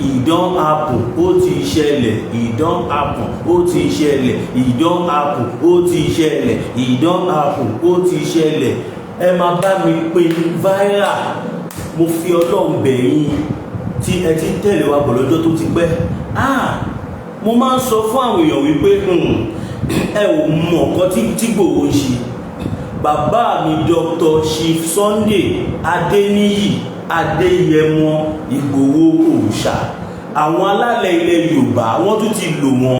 E don happen, ó ti ṣẹlẹ̀. E don happen, ó ti ṣẹlẹ̀. E don happen, ó ti ṣẹlẹ̀. E don happen, ó ti ṣẹlẹ̀. Ẹ máa bá mi pín viral. Mo fi Ọlọ́run bẹ̀ yín tí ẹ ti tẹ̀lé wa bọ̀ lọ́jọ́ tó ti pẹ́. Ah, mo máa ń sọ fún àwọn èèyàn wípé ẹ ò mọ̀ nǹkan tí Ìgbòho ń ṣe. Bàbá mi, Dr. Chief Sunday Adéníyì Adéyẹmọ Ìgbòho Òòṣà, àwọn alálẹ̀ ilẹ̀ Yorùbá, wọ́n tún ti lò wọ́n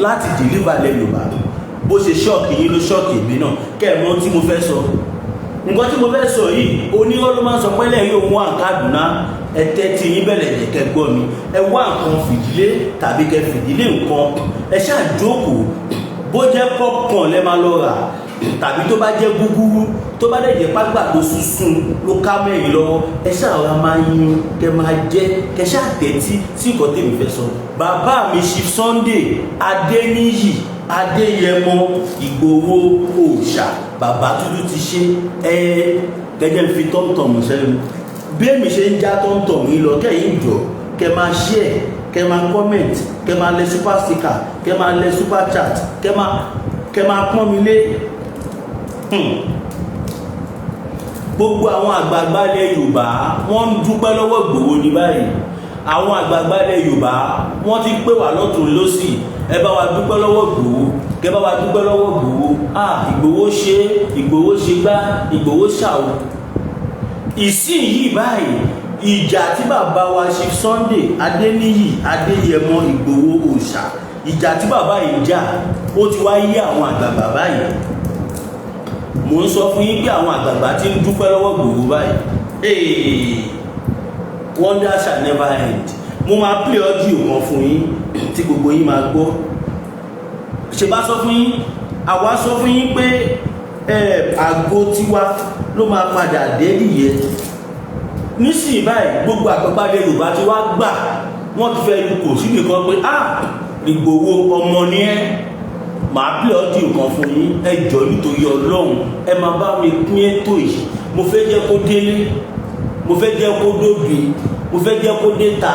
láti deliver ilẹ̀ Yorùbá. Bó ṣe shock yín ló shock èmi náà. Kẹ́ ẹ̀ mọ̀ tí mo fẹ́ sọ, nǹkan tí mo fẹ́ sọ yìí, onírọ́ ló máa ń sọ pẹ́lẹ́ yóò wá nǹkan àdúná. Ẹ tẹ́tí yín bẹ̀rẹ̀ jẹ́ kẹ́ gbọ́ mi. Ẹ wá nǹkan fìdílé tàbí kẹ́ fìdílé nǹkan, ẹ ṣáà jókòó. Bó jẹ́ popcorn lẹ́ máa lọ rà, tàbí tó bá jẹ́ gúgúrú, tó bá dẹ̀ jẹ́ pàgbàdo sísun ló ká mẹ́rin lọ́wọ́, ẹ ṣáà rà máa yún, kẹ́ máa jẹ́, kẹ́ ṣáà tẹ́tí sí nǹkan tèmi fẹ́ sọ. Bàbá mi, Chief Sunday Adéníyì Adéyẹmọ Ìgbòho Òòṣà, bàbá dúdú ti ṣe ẹ gẹ́gẹ́ fi tọ́mtọ̀mù sẹ́nu. Bí èmi ṣe ń já tọ́mtọ̀mù yìí lọ, kẹ́yìn jọ, kẹ́ máa share, kẹ́ máa comment, kẹ́ máa lẹ super sticker, kẹ́ máa lẹ super chat, kẹ́ máa pọ́n mi lé. Gbogbo àwọn àgbààgbà ilẹ̀ Yorùbá, wọ́n ń dúpẹ́ lọ́wọ́ Ìgbòho ní báyìí. Àwọn àgbààgbà ilẹ̀ Yorùbá, wọ́n ti pè wá lọ́tún lọ́sì: ẹ bá wa dúpẹ́ lọ́wọ́ Ìgbòho, kẹ bá wa dúpẹ́ lọ́wọ́ Ìgbòho. Ah, Ìgbòho ṣe, Ìgbòho ṣe gbá, Ìgbòho ṣàwò. Ìsìn yìí báyìí, ìjà tí bàbá wa Chief Sunday Adéníyì Adéyẹmọ Ìgbòho Òòṣà, ìjà tí bàbá yìí jà, ó ti wá yí àwọn àgbààgbà báyìí. Mò ń sọ fún yín pé àwọn àgbààgbà ti ń dúpẹ́ lọ́wọ́ Ìgbòho báyìí. Hey, wonder shall never end. Mo máa play audio kan fún yín tí gbogbo yín máa gbọ́. Ṣe bá sọ fún yín, àwa sọ fún yín pé àgbo tiwa ló máa padà dé nìyẹn. Nísìnyí báyìí, gbogbo àgbàgbà Yorùbá ti wá gbà, wọ́n ti fẹ́ kò síbi kan pé, ah, Ìgbòho, ọmọ ni ẹ́. Màá play audio kan fún yín. Ẹ jọ̀ọ́, nítorí Ọlọ́run, ẹ máa bá mi pín ètò yìí. Mo fẹ́ jẹ́ kó délé, mo fẹ́ jẹ́ kó dóbi, mo fẹ́ jẹ́ kó dé ta,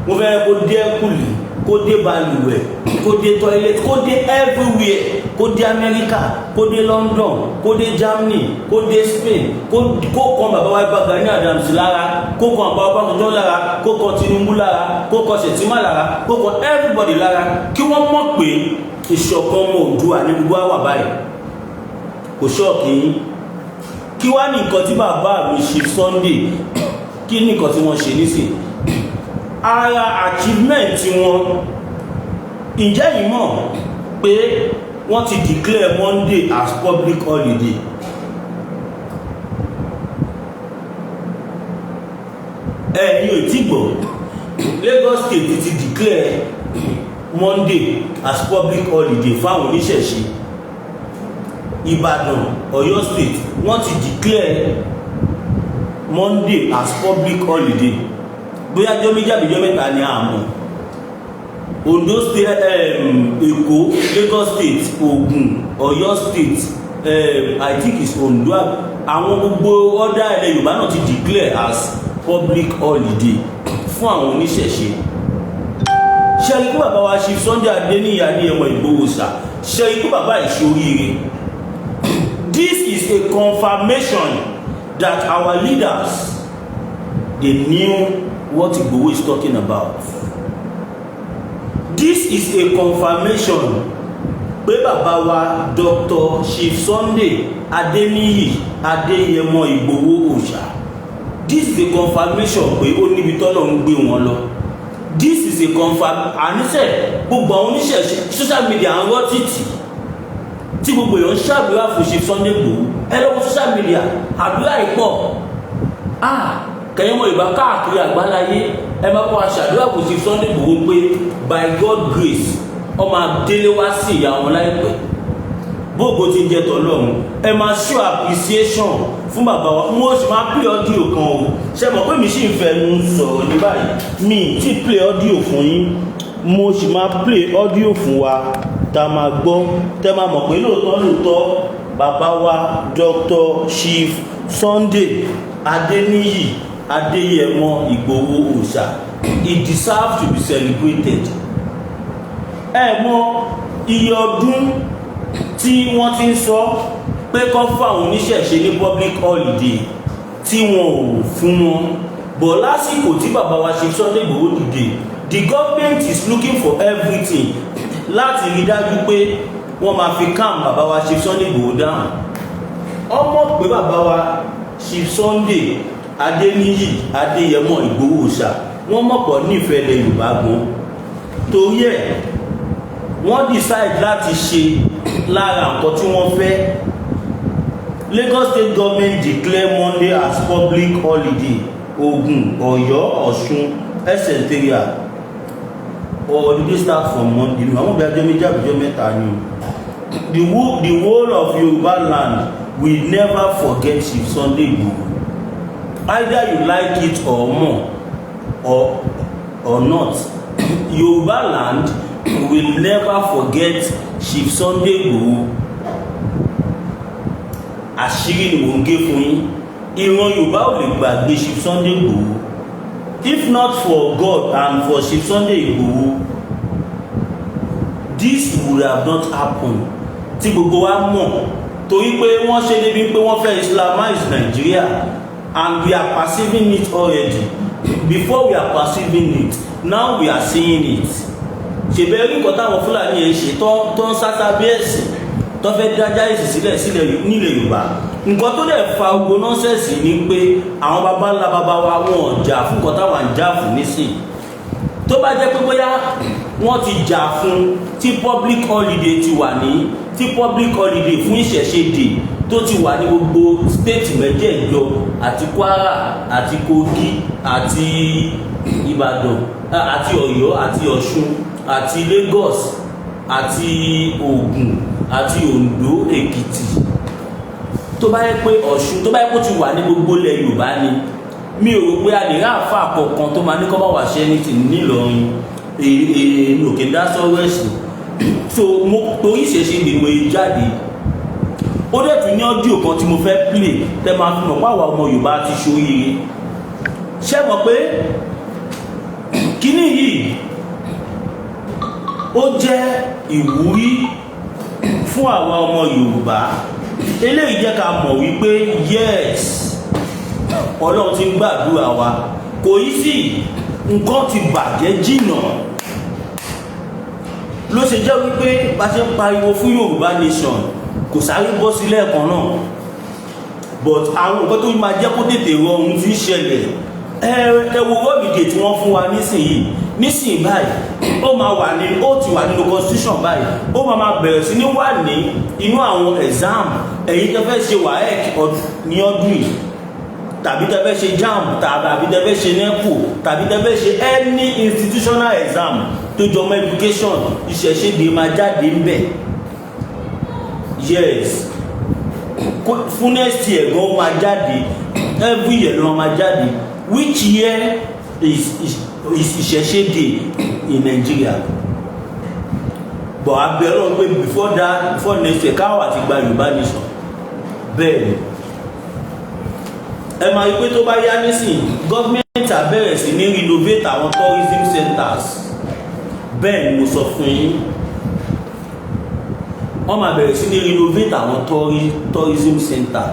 mo fẹ́ kó dé ẹ̀kúlì, kó dé balùwẹ̀, kó dé toilet, kó dé everywhere, kó dé Amẹ́ríkà, kó dé London, kó dé Germany, kó dé Spain, kó kan bàbá wa Ìbà Gani Adams lára, kó kan bàbá Ọbásanjọ́ lára, kó kan Tinubu lára, kó kan Shettima lára, kó kan everybody lára, kí wọ́n mọ̀ pé ìṣọ̀kan ọmọ Oòduà ní gbogbo àwà báyìí. Kò shock yín? Kí wá ní nǹkan tí bàbá mi ṣe, Sunday, kí ní nǹkan tí wọ́n ṣe nísìn, ara achievement wọn? Ǹjẹ́ yìí mọ̀ pé wọ́n ti declare Monday as public holiday? Ẹ̀yin ò tí gbọ́. Lagos State ti declare Monday as public holiday fáwọn oníṣẹ̀ṣe. Ìbàdàn, Ọ̀yọ́ State, wọ́n ti declare Monday as public holiday. Bóyá jọ́ 2 àbí jọ́ 3 ni àmọ́. Ondo State, Èkó, Lagos State, Ògùn, Ọ̀yọ́ State, I think it's Ondo, àwọn gbogbo ọ̀dà ilẹ̀ Yorùbá náà ti declare as public holiday fún àwọn oníṣẹ̀ṣe. Ṣe ikú bàbá wa Chief Sunday Adéníyì Adéyẹmọ Ìgbòho ṣá, ṣe ikú bàbá ìṣoríire. This is a confirmation that our leaders, they knew what Igboho is talking about. This is a confirmation pé bàbá wa, Dr. Chief Sunday Adéníyì Adéyẹmọ Ìgbòho Òòṣà, this is a confirmation pé ó níbi tọ́lọ̀ ń gbé wọn lọ. This is a confirm. Àníṣe gbogbo àwọn oníṣẹ̀ṣe, social media ń rọ́ títì tí gbogbo èèyàn ń ṣàdúrà fún Chief Sunday Igboho. Ẹ lọ́wọ́ social media, àdúrà yìí pọ̀. Ah, kẹyìn ọmọ Yorùbá káàkiri àgbáláyé, ẹ máa kọ́ aṣàdúrà fún Chief Sunday Igboho pé by God grace, ọmọ adélé wá sí ìyá wọn láìpẹ́. Bóògó ti ń jẹ́ tọ́lọ́run, ẹ máa show appreciation fún bàbá wa. Mo sì máa play audio kan o. Ṣe mọ̀ pé mi sì ń fẹnu sọ̀rọ̀ ní báyìí, mi tí play audio fún yín. Mo sì máa play audio fún wa tá máa gbọ́, tẹ́ máa mọ̀ pé lóòótọ́ lóòótọ́, bàbá wa, Dr. Chief Sunday Adéníyì Adéyẹmọ Ìgbòho Òòṣà, He deserve to be celebrated. Ẹ mọ iye ọdún tí wọ́n ti ń sọ pé kọ́ fún àwọn oníṣẹ̀ṣe ní public holiday tí wọn ò fún wọn bọ̀. Lásìkò tí bàbá wa ṣe Sunday Igboho dìde, the government is looking for everything láti rí dájú pé wọ́n máa fi calm bàbá wa ṣe Sunday Igboho down. Ọmọ pé bàbá wa Chief Sunday Adéníyì Adéyẹmọ Ìgbòho Òòṣà, wọ́n mọ̀pọ̀ nífẹ̀ẹ́ ilẹ̀ Yorùbá gan. Torí ẹ̀, wọ́n decide láti ṣe lára nǹkan tí wọ́n fẹ́. Lagos State government declare Monday as public holiday. Ogun, Ọ̀yọ́, Ọ̀ṣun, etc. Holiday start from Monday. Àwọn òbí ajọ́ 2 àbíjọ́ 3 ni o. The whole of Yoruba land will never forget Chief Sunday Igboho, either you like it or more or not. Yoruba land will never forget Chief Sunday Igboho. Àṣírí ni mò ń gé fún yín. Ìran Yorùbá ò lè gbàgbé Chief Sunday Igboho. If not for God and for Chief Sunday Igboho, this would have not happened tí gbogbo wa mọ̀, torí pé wọ́n ṣe débi pé wọ́n fẹ́ Islamize Nigeria, and we are perceiving it already. Before we are perceiving it, now we are seeing it. Ṣèbẹ̀ rí nǹkan táwọn Fúlàní yẹn ṣe tó ń sásá bí ẹ̀sìn tó fẹ́ dájá èsì sílẹ̀ sílẹ̀ nílẹ̀ Yorùbá. Nǹkan tó dẹ̀ fa gbogbo nonsense ni pé àwọn baba ńlá baba wa, wọn ò jà fún nǹkan táwọn ń jà fún nísìn. Tó bá jẹ́ pé bóyá wọ́n ti jà fún, tí public holiday ti wà ní, tí public holiday fún ìṣẹ̀ṣe dè tó ti wà ní gbogbo state mẹ́jẹ̀ẹ̀jọ, àti Kwara, àti Kogi, àti Ìbàdàn, àti Ọ̀yọ́, àti Ọ̀ṣun, àti Lagos, àti Ògùn, àti Oǹdó, Èkìtì, tó bá yẹ pé Ọ̀ṣun, tó bá yẹ kó ti wà ní gbogbo ilẹ̀ Yorùbá ni, mi ò rò pé a lè rí àáfàá kọ̀ọ̀kan tó máa ní kọ́ bá wà ṣe anything nílọrin. Èmi ò kí ń dá sọ́rọ̀ ẹ̀sìn, so mo torí ìṣẹ̀ṣe lè mo jáde. Ó dẹ̀ tún ní audio kan tí mo fẹ́ play tẹ́ máa fi mọ̀ pé àwa ọmọ Yorùbá ti ṣoríire. Ṣé mọ̀ pé kíní yìí, ó jẹ́ ìwúrí fún àwa ọmọ Yorùbá? Eléyìí jẹ́ ká mọ̀ wípé yes, Ọlọ́run ti ń gbàdúrà wa. Kò yí sí, nǹkan ti bàjẹ́ jìnà ló ṣe jẹ́ wípé bá ṣe ń pariwo fún Yorùbá nation, kò sáré bọ́ sí lẹ́ẹ̀kan náà, but àwọn nǹkan tó máa jẹ́ kó tètè rọrùn ti ń ṣẹlẹ̀. Ẹ wo holiday tí wọ́n fún wa nísìnyìí. Nísìnyìí báyìí, ó máa wà ní, ó ti wà nínú constitution báyìí. Ó máa bẹ̀rẹ̀ sí ní wà ní inú àwọn exam. Ẹ̀yin tẹ́ fẹ́ ṣe WAEC ní ọdún yìí, tàbí tẹ́ fẹ́ ṣe JAMB, tàbí tẹ́ fẹ́ ṣe NECO, tàbí tẹ́ fẹ́ ṣe any institutional exam tó jọmọ́ education, ìṣẹ̀ṣe máa jáde ń bẹ̀. Yes, fún next year gan, ó máa jáde. Every year ló máa jáde. Which year is ìṣẹ̀ṣe day in Nigeria? But abẹ́ Ọlọ́run pé before that, before next year, káwá ti gba Yorùbá nation. Bẹ́ẹ̀ ni, ẹ máa rí pé tó bá yá nísìn, gọ́ọ̀mẹ̀ntì á bẹ̀rẹ̀ sí ní renovate àwọn tourism centers. Bẹ́ẹ̀ ni mo sọ fún yín, wọ́n máa bẹ̀rẹ̀ sí ní renovate àwọn tourism center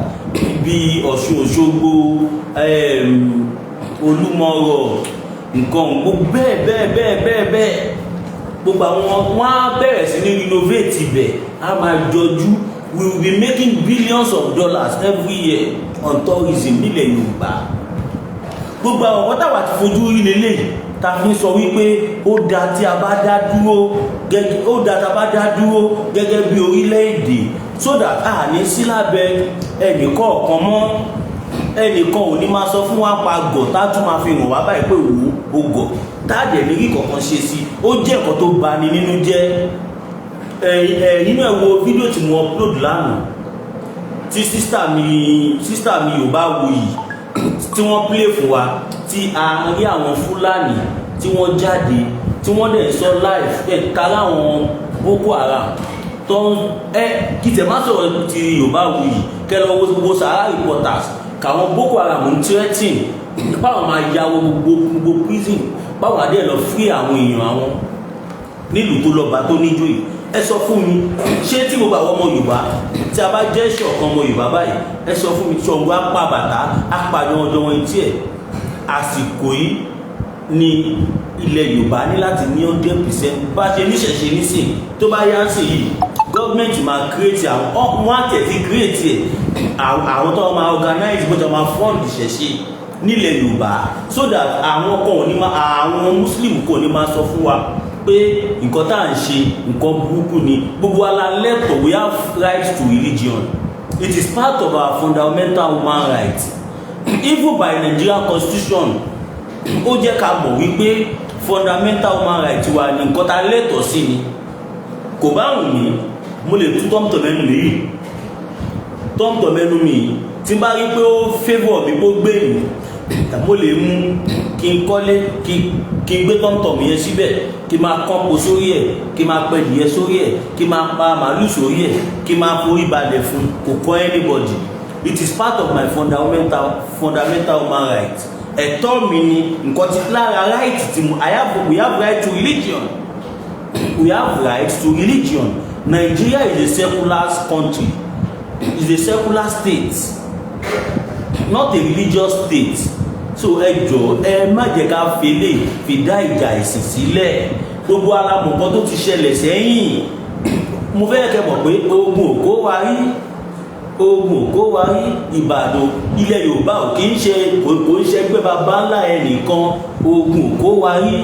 bíi Ọ̀ṣun Òṣogbo, Olúmọ̀rọ̀, nǹkan gbogbo bẹ́ẹ̀ bẹ́ẹ̀ bẹ́ẹ̀ bẹ́ẹ̀ bẹ́ẹ̀. Gbogbo àwọn, wọ́n á bẹ̀rẹ̀ sí ní renovate ibẹ̀, á máa jọjú. We will be making billions of dollars every year on tourism nílẹ̀ Yorùbá. Gbogbo àwọn ọ̀pọ̀ táwa ti fojú rí lélẹ̀, ta fi ń sọ wípé ó dáa tí a bá dá dúró gẹ́gẹ́, ó dáa tá a bá dá dúró gẹ́gẹ́ bí orílẹ̀-èdè, so that a ní sí lábẹ́ ẹnì kọ̀ọ̀kan mọ́. Ẹnìkan ò ní máa sọ fún wa pa gọ̀ tá tún máa fi hàn wá báyìí pé wò ó gọ̀, tá a dẹ̀ ní rí kankan ṣe sí. Ó jẹ́ nǹkan tó bani nínú jẹ́. Ẹ ẹ nínú ẹ wo fídíò tí mo upload lánàá, tí sister mi Yorùbá wuyì tí wọ́n play fún wa, tí a rí àwọn Fúlàní tí wọ́n jáde, tí wọ́n dẹ̀ sọ live ẹ̀ kára àwọn Boko Haram tó ń ẹ kí tẹ̀ má sọ̀rọ̀ ti Yorùbá wuyì kẹ́ lọ wo Sahara Reporters, káwọn Boko Haram ń threatening báwọn máa ya wọ gbogbo prison. Báwo adé lọ free àwọn èèyàn àwọn nílùú tó lọ́ba, tó níjòyè? Ẹ sọ fún mi, ṣé tí gbogbo àwọn ọmọ Yorùbá, tí a bá jẹ́ ṣọ̀kan ọmọ Yorùbá báyìí, ẹ sọ fún mi, Ṣàngó apá bàtà apàdé ọjọ́ wọn etí ẹ̀? Àsìkò yìí ní ilẹ̀ Yorùbá ní láti ní 100% bá ṣe níṣẹ̀ṣe nísìn. Tó bá yá sí yìí, gọ́ọ̀mẹ̀ntì máa create àwọn, wọ́n á tẹ̀ sí create ẹ̀, àwọn tó máa organize, bó tó máa fund ìṣẹ̀ṣe nílẹ̀ Yorùbá, so that àwọn kan ò ní máa, àwọn Muslim kò ní máa sọ fún wa pé nǹkan tá à ń ṣe, nǹkan burúkú ni. Gbogbo wa la lẹ́tọ̀ọ́. We have right to religion. It is part of our fundamental human right. Even by Nigerian constitution, ó jẹ́ ká mọ̀ wípé fundamental human right wa ni, nǹkan tá a lẹ́tọ̀ọ́ sí ni. Kò bá wù mí, mo lè tú tọ́mtọ̀ mẹ́nu mi yìí, tọ́mtọ̀ mẹ́nu mi yìí, tí n bá rí pé ó favour mi, kó gbé mi, mo lè mú kí n kọ́lé, kí n gbé tọ́mtọ̀ mi yẹn síbẹ̀, kí n máa kánpo sórí ẹ̀, kí n máa pẹ̀lú sórí ẹ̀, kí n máa pa màálù sórí ẹ̀, kí n máa forí balẹ̀ fún. Kò kọ́ anybody. It is part of my fundamental human right. Ẹ̀tọ́ mi ni, nǹkan tí lára right tí mo I have. We have right to religion. We have right to religion. Nigeria is a secular country, is a secular state, not a religious state. So ẹ jọ̀ọ́, ẹ má jẹ́ ká fele fi dá ìjà ẹ̀sìn sílẹ̀. Gbogbo alamọ̀kan tó ti ṣẹlẹ̀ sẹ́yìn, mo fẹ́ kẹ́ mọ̀ pé ogun ò kó wa rí, ogun ò kó wa rí. Ìbàdàn, ilẹ̀ Yorùbá ò kì í ṣe, kò ń ṣẹgbẹ́ baba ńlá ẹnìkan. Ogun ò kó wa rí.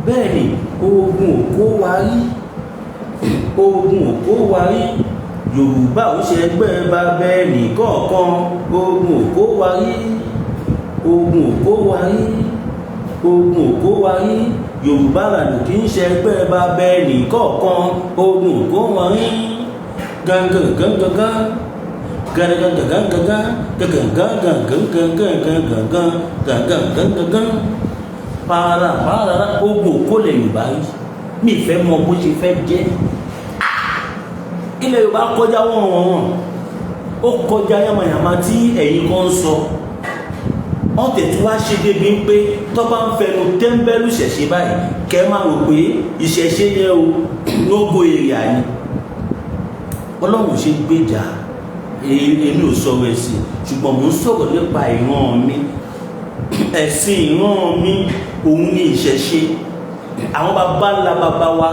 Bẹ́ẹ̀ ni, ogun ò kó wa rí, ogun ò kó wa rí. Yorùbá ò ṣẹgbẹ́ baba ẹnìkọ̀ọ̀kan. Ogun ò kó wa rí, ogun ò kó wa rí, ogun ò kó wa rí. Yorùbá lànà kì í ṣẹgbẹ́ baba ẹnìkọ̀ọ̀kan. Ogun ò kó wa rí. Gangan gangan gangan gangan gangan gangan gangan gangan gangan gangan gangan gangan para para. Ogun ò kó lẹ̀ Yorùbá rí. Mi fẹ́ mọ bó ṣe fẹ́ jẹ́. Ilẹ̀ Yorùbá kọjá wọ́n wọ́n wọ́n, ó kọjá yamayama tí ẹ̀yin kan ń sọ. Ọ̀tẹ̀ tí wàá ṣe débi ń pé tó bá ń fẹnu tẹ́ńbẹ́lú ìṣẹ̀ṣe báyìí, kẹ́ máa rò pé ìṣẹ̀ṣe yẹn o, no-go area ni. Ọlọ́run ṣe gbèjà. Èmi ò sọ̀rọ̀ ẹ̀sìn, ṣùgbọ́n mò ń sọ̀rọ̀ nípa ìran mi, ẹ̀sìn ìran mi, òun ni ìṣẹ̀ṣe. Àwọn baba ńlá baba wa,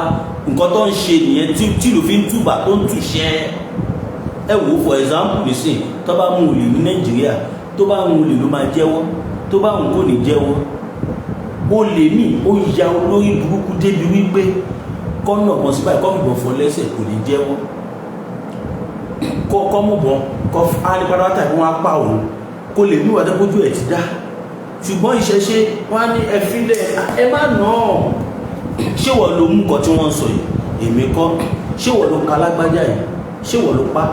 nǹkan tó ń ṣe nìyẹn tí tìlù fi ń túbà, tó ń túṣẹ́. Ẹ wò ó, for example nísìn, tó bá mú olè ní Nàìjíríà, tó bá mú olè ló máa jẹ́wọ́, tó bá mú kò ní jẹ́wọ́. Olè míì, ó ya olórí burúkú débi wípé kọ́nà kan sí báyìí, kọ́ fìbọn fọ́ lẹ́sẹ̀, kò ní jẹ́wọ́. Kọ́ mú bọ́n kọ́ á ní pátápátá kí wọ́n á pa òun. Kó lè ní ìwà tó kójú ẹ̀ ti dá. Ṣùgbọ́n ìṣẹ̀ṣe wọ́n á ní ẹ fílẹ̀, ẹ má nà án. Ṣé wọ́n ló mú nǹkan tí wọ́n ń sọ yìí? Èmi kọ́. Ṣé wọ́n ló ka lágbájá yìí? Ṣé wọ́n ló pa?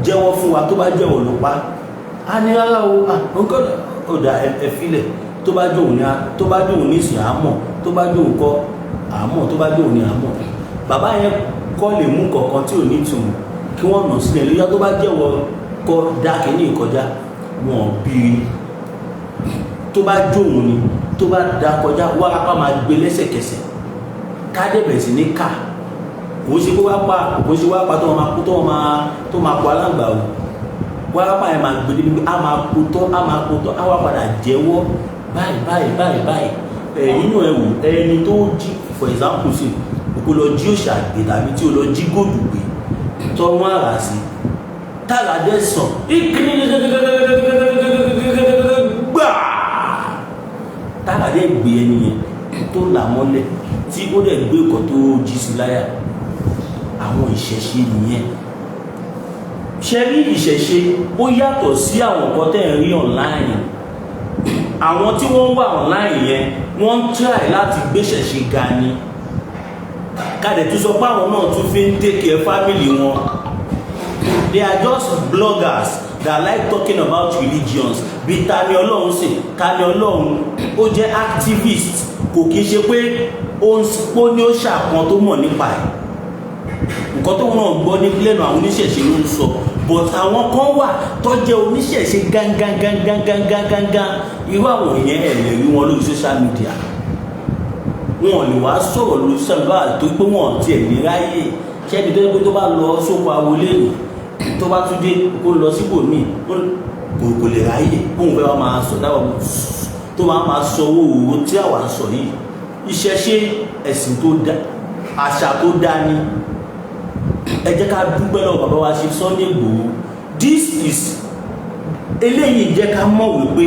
Jẹ́wọ́ fún wa. Tó bá jẹ́wọ́ ló pa á ní rárá o, nǹkan ó dà, ẹ fílẹ̀. Tó bá jóun ní, tó bá jóun ní ìsìn àmọ́, tó bá jóun kọ́ àmọ́, tó bá jóun ní àmọ́. Bàbá yẹn kọ́ lè mú kọ̀ọ̀kan tí ò ní ìtumọ̀ kí wọ́n nà sílẹ̀ lóyá. Tó bá jẹ́wọ́ kọ́ dá kínní ìkọjá wọn bí i, tó bá jóun ni, tó bá da kọjá, wárápá máa gbé lẹ́sẹ̀kẹsẹ̀, ká dẹ̀bẹ̀ sí ní ká. Kò ń ṣe kó wá pa, kò ń ṣe wá pa tó máa kú, tó máa kó aláǹgbà o. Wárápá yẹn máa gbé débi, á máa kó tọ́, á máa kó tọ́, á wá padà jẹ́wọ́ báyìí báyìí báyìí báyìí. Ẹ nínú ẹ wò, ẹni tó jí, for example sí, kó lọ jí òṣà gbé tàbí tí o lọ jí gold gbé, tọ́ wọn àrà sí tára dẹ́ sàn gbà, tára dẹ́ gbé ẹni yẹn tó là mọ́lẹ̀, tí ó dẹ̀ gbé nǹkan tó jí sí láyà. Àwọn ìṣẹ̀ṣe nìyẹn. Ṣe rí, ìṣẹ̀ṣe ó yàtọ̀ sí àwọn nǹkan tẹ́ ẹ̀ rí online. Àwọn tí wọ́n wà online yẹn, wọ́n ń try láti gbéṣẹ̀ṣe ga ni. Kádẹ̀ tún sọ pé àwọn náà tún fi ń take care family wọn. They are just bloggers that like talking about religions, bí Tani Olohun sìn. Tani Olohun, ó jẹ́ activist, kò kí ń ṣe pé ó ní ó ṣàkan tó mọ̀ nípa ẹ̀. Nǹkan tó náà gbọ́ ní lẹ́nu àwọn oníṣẹ̀ṣe ló ń sọ, but àwọn kan wà tó jẹ́ oníṣẹ̀ṣe gángan gángan gángan gángan. Irú àwọn yẹn, ẹ̀ lè rí wọn lórí social media. Wọn ò lè wá sọ̀rọ̀ lórí sọ̀rọ̀ tó pé wọn tiẹ̀ ní ráyè. Ṣẹ́ni tó yẹ pé tó bá lọ sóko awolé nì, tó bá tún dé, kó lọ síbòmíì, kò lè ráyè kóun fẹ́ wá máa sọ dáwọ́ tó máa sọ owó owó tí àwa ń sọ yìí. Ìṣẹ̀ṣe, ẹ̀sìn tó dá, àṣà tó dá ní. Ẹ jẹ́ ká dúpẹ́ lọ́wọ́ bàbá wa ṣe Sunday Igboho. This is eléyìí jẹ́ ká mọ̀ wípé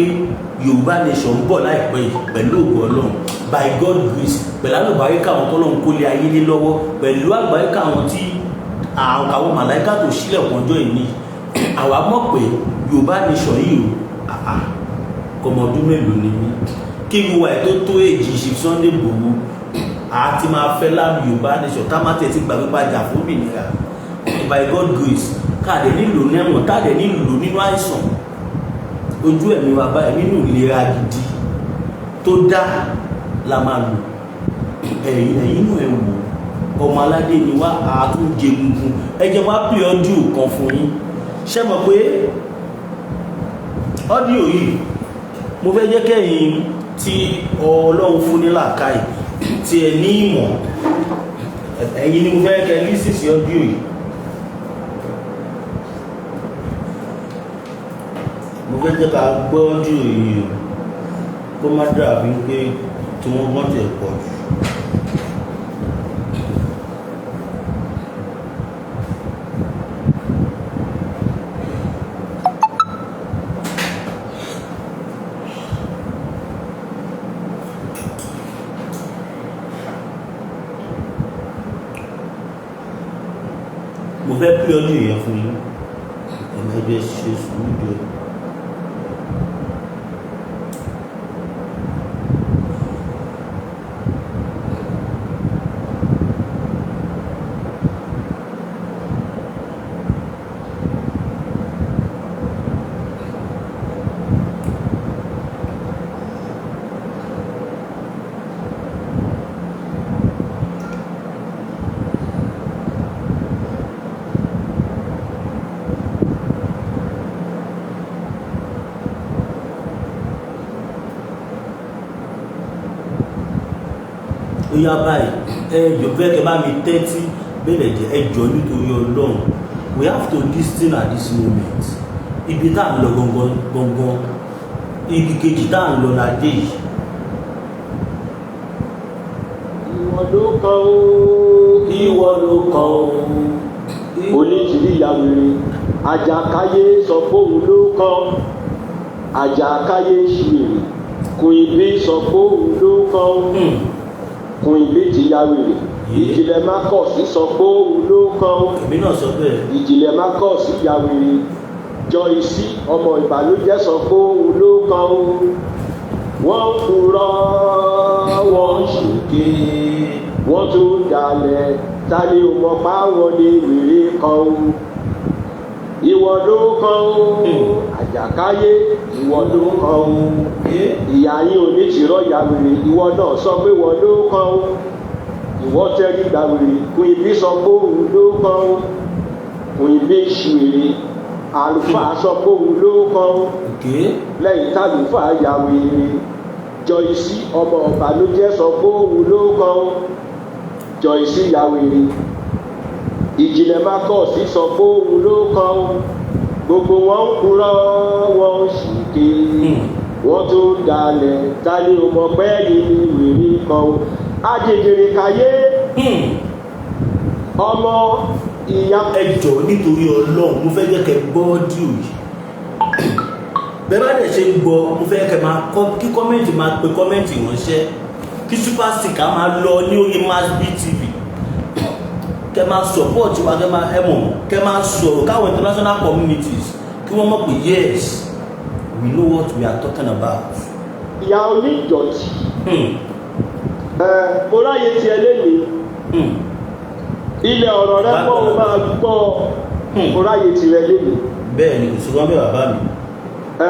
Yorùbá nation ń bọ̀ láìpẹ́ yìí pẹ̀lú ògo Ọlọ́run, by God grace, pẹ̀lú àlùbáríkà àwọn tọ́lọ́run kó lé ayé lé lọ́wọ́, pẹ̀lú àlùbáríkà àwọn tí àwọn màláìkà tó sílẹ̀kùn ọjọ́ ìní. Àwa mọ̀ pé Yorùbá nation yìí o, àà kọmọdún mélòó ni mí kí n wà ẹ̀ tó èjì ṣe Sunday Igboho àti máa fẹ́ láàmú Yorùbá nation, ká má tẹ̀ tí gbàgbé pàjà fún òmìnira. By God grace, káàdé nílò nẹ́wọ̀n, káàdé nílò nínú àìsàn ojú ẹ̀mí wa báyìí, nínú ìlera gidi tó dá la máa lò. Ẹ̀yìn inú ẹ̀ wò, ọmọ aládé ni wá, àtúnjẹ gungun. Ẹ jẹ́ wá pè audio kan fún yín. Ṣé mọ̀ pé audio yìí, mo fẹ́ jẹ́ kẹ́yìn tí Ọlọ́run fún ní làákàyè, tí ẹ ní ìmọ̀, ẹ̀yin ni mo fẹ́ kẹ́ listen sí audio yìí. Mo fẹ́ jẹ́ ká gbọ́ audio yìí o, kó má dàbí pé tí wọ́n gbọ́n tẹ̀ pọ̀ jù. Mo fẹ́ pè audio yẹn fún yín. Ẹ̀mẹ́jẹ ṣe sùúrù díẹ̀. Ó yá báyìí, ẹ jọ, fẹ́ kẹ́ bá mi tẹ́tí bẹ́ẹ̀ jẹ́. Ẹ jọ, nítorí Ọlọ́run, we have to listen at this moment. Ibi tá à ń lọ gangan gangan, ibi kejì tá à ń lọ la dé yìí. Ìwọ ló kàn ó. Ìwọ ló kàn ó. Oníṣìírí ìyàwèrè àjàkáyé sọ fóun ló kàn, àjàkáyé ṣìrì kùn ìbí sọ fóun ló kàn, kùn ìbí ti yàwèrè. Ìjìnlẹ̀ Marcus sọ fóun ló kàn. Èmi náà sọ bẹ́ẹ̀. Ìjìnlẹ̀ Marcus yàwèrè. Joyce ọmọ ìbànújẹ́ sọ fóun ló kàn. Wọ́n ń purọ́, wọ́n ń ṣèké, wọ́n tún dalẹ̀. Ta ni ò mọ̀ páwọn ní wèrè kan o? Ìwọ ló kàn ó, àjàkáyé, ìwọ ló kàn ó. Ìyá yín onítìrọ̀ ya wèrè. Ìwọ náà sọ pé ìwọ ló kàn ó. Ìwọ tẹ́rí gba wèrè. Kùn ìbí sọ pé òun ló kàn ó. Kùn ìbí ṣùwèrè. Àlùfáà sọ pé òun ló kàn ó. Lẹ́yìn tálùfáà ya wèrè, Joyce ọmọ ọ̀bànújẹ́ sọ pé òun ló kàn ó. Joyce ya wèrè. Ìjìnlẹ̀ Marcus sọ pé òun ló kàn ó. Gbogbo wọn ń purọ́, wọn ń ṣìkè, wọ́n tún dalẹ̀. Ta ni ò mọ̀ pé yìí ni wèrè kan o? Ajẹjẹrẹ kàyé ọmọ ìyá. Ẹ jọ̀ọ́, nítorí Ọlọ́run, mo fẹ́ jẹ́ kẹ́ gbọ́ audio yìí. Bẹ́ẹ̀ bá dẹ̀ ṣe ń gbọ́, mo fẹ́ kẹ́ máa kọ́ kí comment, máa pe comment ránṣẹ́, kí super sticker máa lọ ní orí Masbi TV, kẹ́ máa support wa, kẹ́ máa ẹ mọ̀, kẹ́ máa sọ̀rọ̀ káwọn international communities kí wọ́n mọ̀ pé yes, we know what we are talking about. Ìyá onídọ̀tí. Ẹ mo ráyè tiẹ̀ lẹ́nìí. Ilẹ̀ ọ̀rọ̀ rẹ pọ̀, ó máa gbọ́. Mo ráyè tirẹ̀ lẹ́nìí. Bẹ́ẹ̀ ni, kò sí wọn bẹ́ẹ̀, bàbá mi. Ẹ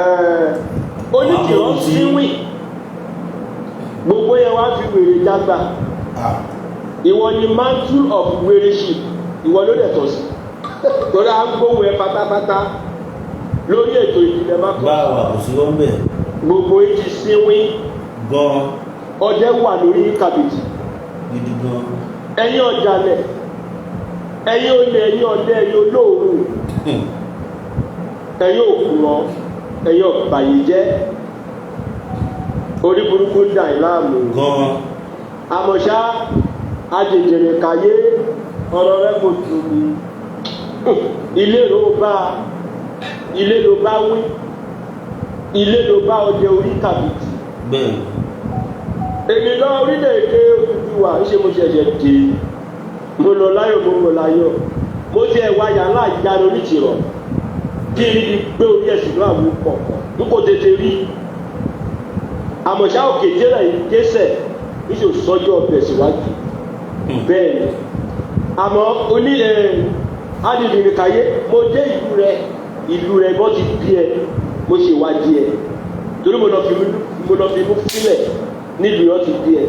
oníkìrọ̀ síwìn, gbogbo yẹn wá fi wèrè jágbá. Ìwọ ni mantle of wèrèship, ìwọ ló dẹ̀ tọ̀ sí, torí à ń gbóhùn ẹ pátápátá lórí ètò ìdílé má kọ́. Báwa, kò sí wọn bẹ́ẹ̀. Gbogbo yìí ti síwìn. Gan. Ọdẹ wà lórí kàbìtì. Gidi gan. Ẹ̀yin ọ̀dàlẹ̀, ẹ̀yin olè, ẹ̀yin ọ̀dẹ, ẹ̀yin olóòórùn, ẹ̀yin òkúrọ̀, ẹ̀yin ọ̀bàyéjẹ́, orí burúkú ń dà yín láàmú. Gan. Àmọ̀ṣá ajèjèrè kàyé, ọ̀rọ̀ rẹ kò dùn mí. Ilé ló bá, ilé ló bá wí, ilé ló bá ọdẹ orí kàbìtì. Bẹ́ẹ̀. Èmi lọ orílẹ̀-èdè Odùduwà ń ṣe, mo ṣẹ̀ṣẹ̀ dé, mo lọ láyọ̀, mo lọ láyọ̀. Mo ti ẹ̀ wá yàrá ìyanu onítìrọ̀ kí n rí gbé orí ẹ̀ sínú àwọn kọ̀ọ̀kan, n kò tètè rí. Àmọ̀ṣá òkè jẹ́rẹ̀ ìgbésẹ̀ níṣẹ́ sọ́jọ́ ọbẹ̀ síwájú. Bẹ́ẹ̀ ni, àmọ́ oní ẹ̀ adìrìnrìnkàyé, mo dé ìlú rẹ, ìlú rẹ bọ́ ti bí ẹ, mo ṣe wádìí ẹ torí mo lọ fi mú sílẹ̀ nílùú yọ ti bí ẹ.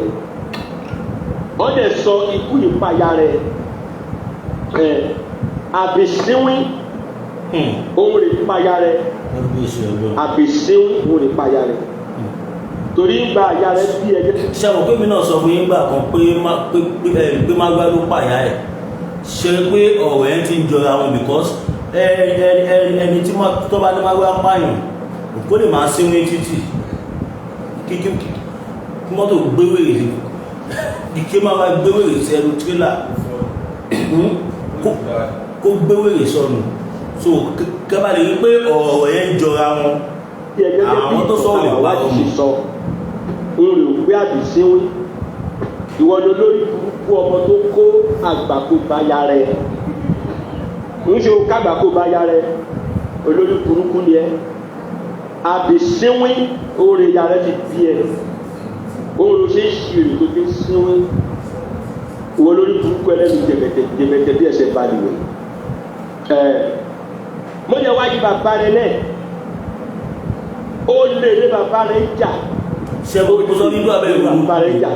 Wọ́n dẹ̀ sọ ikú ìpayà rẹ̀ ẹ̀ àbísíwín òun rè payà rẹ̀. Kábíyèsí Ọlọ́run. Àbísíwín òun rè payà rẹ̀ torí ń gba àyà rẹ̀ bí ẹ jẹ́. Ṣé àwọn pé mi náà sọ fún yín gbà kan pé má pé pé ẹ pé má gbá ló pàyà ẹ ṣe pé ọ̀rọ̀ yẹn ti ń jọra wọn, because ẹ ẹ ẹ ẹni tí má tó bá ní má gbá pààyàn kó lè máa sínú títì kí kí kí mọ́tò gbé wèrè kí má bá gbé wèrè sí ẹnu tírélà kó gbé wèrè sọnù. So kẹ́ bá lè rí pé ọ̀rọ̀ yẹn ń jọra wọn. Bí ẹ gẹ́gẹ́ bí Àwọn tó sọ̀rọ̀ lè wá ìwádìí ṣe sọ, ń rè ó pé àbísíwín ìwọ ló lórí burúkú ọmọ tó kó àgbàkó bá ya rẹ, ń ṣe kágbàkó bá ya rẹ. Olórí burúkú ni ẹ. Àbísíwín oore ya rẹ ti bí ẹ, òun ló ṣe ń ṣe èrè tó fi ń síwín. Ìwọ lórí burúkú ẹlẹ́nu jẹ̀bẹ̀tẹ̀ jẹ̀bẹ̀tẹ̀ bí ẹsẹ̀ balùwẹ̀ ẹ̀. Mo jẹ́ wájú bàbá rẹ náà, ó lè lé bàbá rẹ ń jà. Ṣe mo sọ nínú abẹ́ ìlú. Bàbá rẹ ń jà.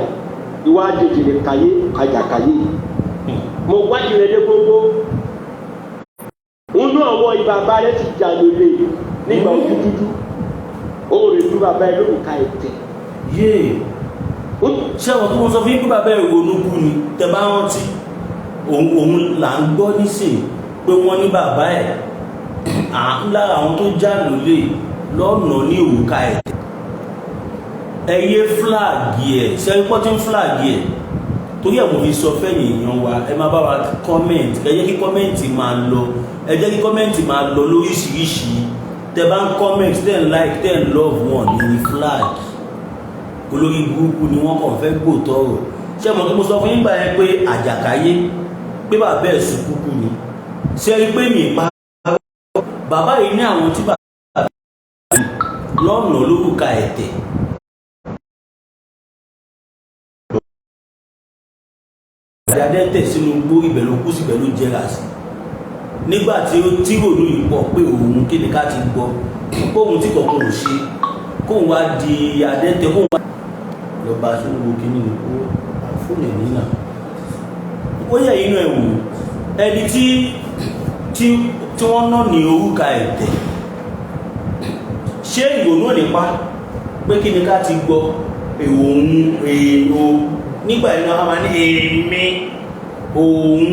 Ìwà àjèjì kàyé àjàkàyé, mo wájú rẹ dé gbogbo nínú àwọn ìbàbá rẹ ti jà lólè nígbà ojú dúdú. Ó rè dú bàbá ẹ lórúkà ẹ̀tẹ̀. Yéè, ṣé àwọn tó ń sọ fún yín pé bàbá ẹ̀ ronú kú ni? Tẹ bá rántí, òun là ń gbọ́ nísìn pé wọ́n ní bàbá ẹ̀ à ń lára àwọn tó já lólè lọ́nà ní òrùka ẹ̀. Ẹ yé flag ẹ̀, ṣe é pọ́ tí ń flag ẹ̀? Torí ẹ̀ mo fi sọ fẹ́yìn èèyàn wa, ẹ máa bá wa comment, ẹ jẹ́ kí comment máa lọ, ẹ jẹ́ kí comment máa lọ lóríṣiríṣi. Tẹ bá ń comment, tẹ́ ń like, tẹ́ ń love, wọn ní flag. Olórí burúkú ni wọ́n kàn fẹ́ gbòòtọ́ ọ̀rọ̀. Ṣé mo kí mo sọ fún yín gbà yẹn pé àjàkáyé pé bàbá ẹ̀ sùn kúkú ni? Ṣé rí pé mi pa bàbá yìí ní àwọn tí bàbá lọ́nà lórúkà ẹ̀tẹ̀ adẹ́tẹ̀ sínú gbó, ibẹ̀ ló kú, síbẹ̀ ló jẹrà sí. Nígbà tí ó tí rònú yìí pọ̀ pé òun kí ni ká ti gbọ́ kóun tí kọ̀ọ̀kan ò ṣe, kóun wá di adẹ́tẹ̀, kóun wá lọ bá sínú wo kíní ni ó fóònù ẹ̀ nínà. Ó yẹ inú ẹ̀ wò, ẹni tí wọ́n ná ní orúkà ẹ̀tẹ̀, ṣé ìrònú ò ní pa pé kí ni ká ti gbọ́ èwo òun èèò nígbà yẹn náà a máa ní èmi òun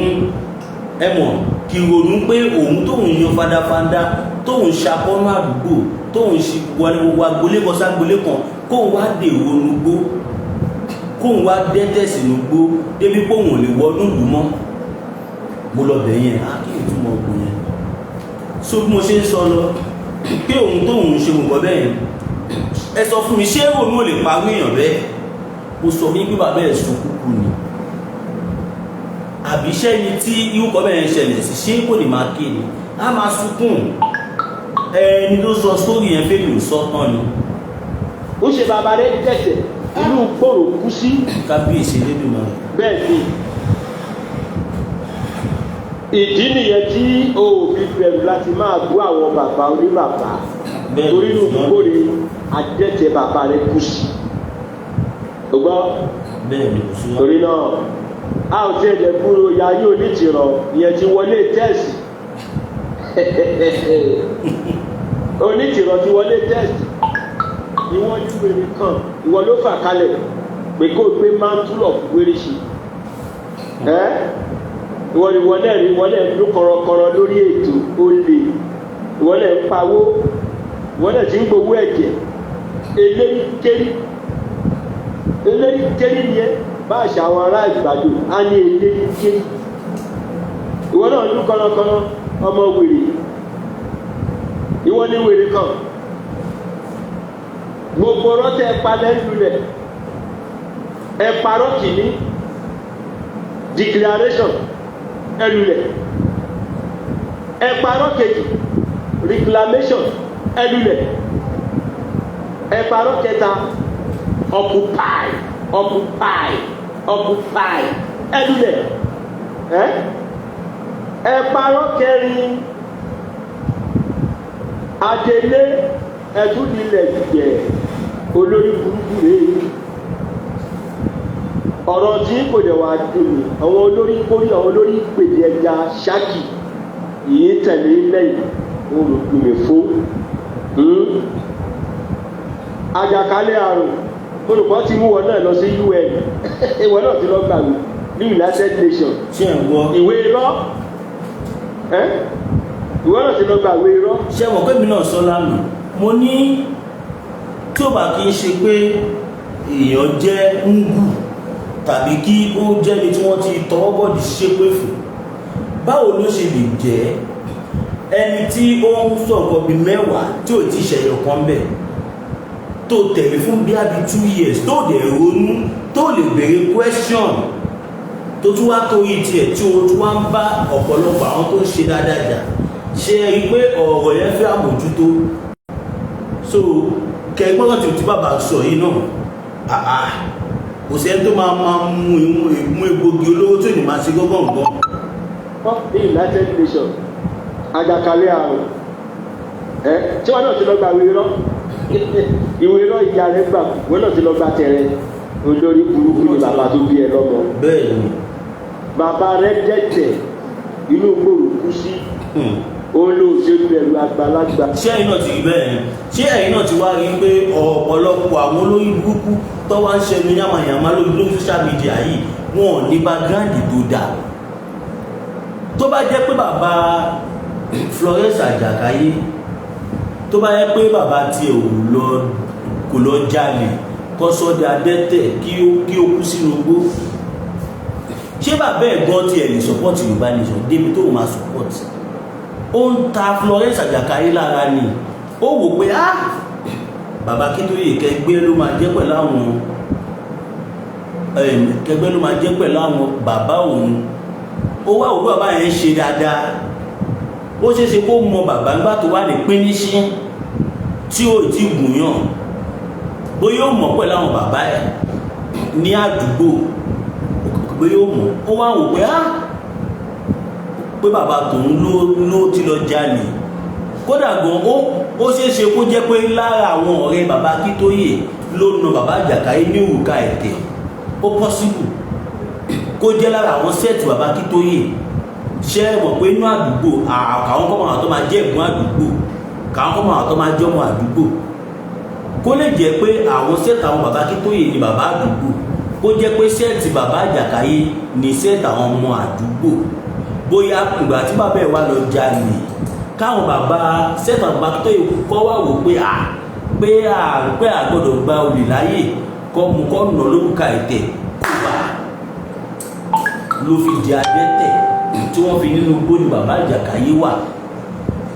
ẹ mọ̀ kí ronú pé òun tóun yan fandafanda, tóun ṣakọ́nú àdúgbò, tóun ṣe wọlé gbogbo agbolé kan ságbolé kan, kóun wá dèrò nugbó, kóun wá dẹ́tẹ̀ sínú gbó débi póun ò lè wọnú ìlú mọ́. Mo lọ bẹ̀ yẹn á kí ìtumọ̀ ọgbọ̀n yẹn. So bí mo ṣe ń sọ lọ pé òun tóun ṣe nǹkan bẹ́ẹ̀ yẹn, ẹ sọ fún mi, ṣé òun ò lè parí èèyàn bẹ́ẹ̀? Mo sọ fún yín pé bàbá ẹ̀ sùn kúkú ni, àbí sẹ́ni tí irú kan bẹ́ẹ̀ ń ṣẹlẹ̀ sí, ṣé kò ní máa ké ni? Á máa sunkún. Ẹni tó sọ sórí yẹn fẹ́mi ò sọ tán ni. Ó ṣe bàbá rẹ dẹ̀tẹ̀ inú gbòòrò kú sí. Kábíyèsí Elédùmarè. Bẹ́ẹ̀ ni, ìdí nìyẹn tí o ò fi bẹ̀rù láti máa bú àwọn bàbá oníbàbá. Bẹ́ẹ̀ torí inú ni. gbòòrò adẹ́tẹ̀ bàbá rẹ kú sí o gbọ́. Bẹ́ẹ̀ ni, kò sí wọn. Torí náà, a ò tiẹ̀ jẹ́ kúrò ya yóò ní tìrọ̀ ìyẹn ti wọlé tẹ́ẹ̀sì. Onítìrọ̀ ti wọlé tẹ́ẹ̀sì. Ìwọ ní wèrè kan, ìwọ ló fà kalẹ̀. Pé kó o gbé mantle of wéríṣi ẹ́. Ìwọ ni ìwọ náà rí, ìwọ náà ń dún kọ̀rọ̀kọ̀rọ̀ lórí ètò olè, ìwọ náà ń pawó, ìwọ náà ti ń gbowó ẹ̀jẹ̀. Eléyìí kérí, eléyìí kérí ni ẹ bá àṣà àwọn ará Ìgbàdo á ní eléyìí kérí. Ìwọ náà ń dún kọ̀rọ̀kọ̀rọ̀, ọmọ wèrè. Ìwọ ní wèrè kan. Gbogbo rọ́tẹ̀ palẹ̀ ń lulẹ̀. Ẹ parọ́ kìíní, declaration, ẹ lulẹ̀. Ẹ parọ́ kejì, reclamation, ẹ lulẹ̀. Ẹ parọ́ kẹta, occupy, occupy, occupy, ẹ lulẹ̀. Ẹ parọ́ kẹrin, adelé, ẹtúndínlẹ̀ jẹ. Olórí burúkú rèé. Ọ̀rọ̀ tí kò dẹ̀ wá dùn mí, àwọn olórí kórí, àwọn olórí pèdè ẹja ṣáàkì yìí tẹ̀lé lẹ́yìn olùdùn mí fún àjàkálẹ̀ àrùn. Olùkọ́ ti mú wọn náà lọ sí UN, ìwọ náà ti lọ gbàgbé ní United Nations. Ṣé ẹ̀ ń gbọ́? Ìwé irọ́ ẹ́, ìwọ náà ti lọ gbàgbé irọ́. Ṣé mọ̀ pé mi náà sọ lánàá, mo ní tí ó bá kí ń ṣe pé èèyàn jẹ́ ń gù tàbí kí ó jẹ́ni tí wọ́n ti tọwọ́ bọ̀dì ṣépè fún, báwo ló ṣe lè jẹ́ ẹni tí ó ń sọ̀rọ̀ bíi 10 tí ò tí ṣẹ̀yọ̀ kan bẹ̀ tó tẹ̀lé fún bí i 2 years, tó dẹ̀ ronú, tó lè béèrè question, tó tún wá torí tiẹ̀ tí o tún wá ń bá ọ̀pọ̀lọpọ̀ àwọn tó ń ṣe dáadáa jà? Ṣe é rí i pé ọ̀rọ̀ yẹn fẹ́ àmójútó? So kẹgbọ́n tí bàbá sọ yìí náà, àà kò sẹ́ni tó máa mú egbògi olóró tó ní máa ṣe gọ́gọ́ngọ́. Ní United Nations, àjàkálẹ̀ àrùn ẹ tí wọn náà ti lọ gba ìwé irọ́, ìwé irọ́ ìyá rẹ gbà, wọn náà ti lọ gba tẹrẹ. Olórí burúkú ni bàbá tó bí ẹ lọ́mọ. Bẹ́ẹ̀ ni. Bàbá rẹ dẹ̀tẹ̀ inú gbòòrò kú sí olóòṣèlú ẹ̀rù àgbàlagbà. Ṣé ẹ̀yin náà ti rí bẹ́ẹ̀? Ṣé ẹ̀yin náà ti wá rí pé ọ̀pọ̀lọpọ̀ àwọn olórí burúkú tó wá ń ṣẹnu yàmàyàmá lórí social media yìí, wọn ò ní background tó dáa? Tó bá jẹ́ pé bàbá Florence Àjàkáyé, tó bá jẹ́ pé bàbá tiẹ̀ ò lọ, kò lọ jalè kó sọ́dẹ adẹ́tẹ̀ kí ó kú sínú igbó, ṣé bàbá ẹ̀ gan tiẹ̀ lè support Yorùbá Nation débi tó máa support? Ó ń ta Florence Àjàkáyé lára ni. Ó wò pé, ah, bàbá Akíntóyè kẹgbẹ́ ló máa jẹ́ pẹ̀lú àwọn, kẹgbẹ́ ló máa jẹ́ pẹ̀lú àwọn bàbá òun. Ó wá òkú bàbá yẹn ṣe dáadáa. Ó ṣeé ṣe kó mọ bàbá ńgbà tó wà ní pínísín tí ó ti gùnyàn, bóyá ó mọ̀ pẹ̀lú àwọn bàbá ẹ̀ ní àdúgbò, bóyá ó mọ̀. Ó wá wò pé, ah, pé bàbá tòun ló ti lọ jalè. Kódà gan, ó ṣeé ṣe kó jẹ́ pé lára àwọn ọ̀rẹ́ bàbá Akíntóyè ló na bàbá Àjàkáyé ní òrùka ẹ̀tẹ̀. Ó possible kó jẹ́ lára àwọn set bàbá Akíntóyè. Ṣé ẹ mọ̀ pé inú àdúgbò, àwọn kọ́ máa tó máa jẹ́ ẹ̀gbọ́n àdúgbò, káwọn kọ́ máa tó máa jẹ́ ọmọ àdúgbò, kó lè jẹ́ pé àwọn set àwọn bàbá Akíntóyè ni bàbá àdúgbò, kó jẹ́ pé set bàbá Àjàkáyé ni set àwọn ọmọ àdúgbò. Bóyá ìgbà tí bàbá ẹ̀ wá lọ jalè, káwọn bàbá set àwọn bàbá Akíntóyè kọ́ wá wò pé à pé à pé à gbọ́dọ̀ gba olè láyè, kọ́ mu kọ́ nà lórúkà ẹ̀tẹ̀, kó bá ló fi di adẹ́tẹ̀ tí wọ́n fi nínú igbó ni bàbá Àjàkáyé wà.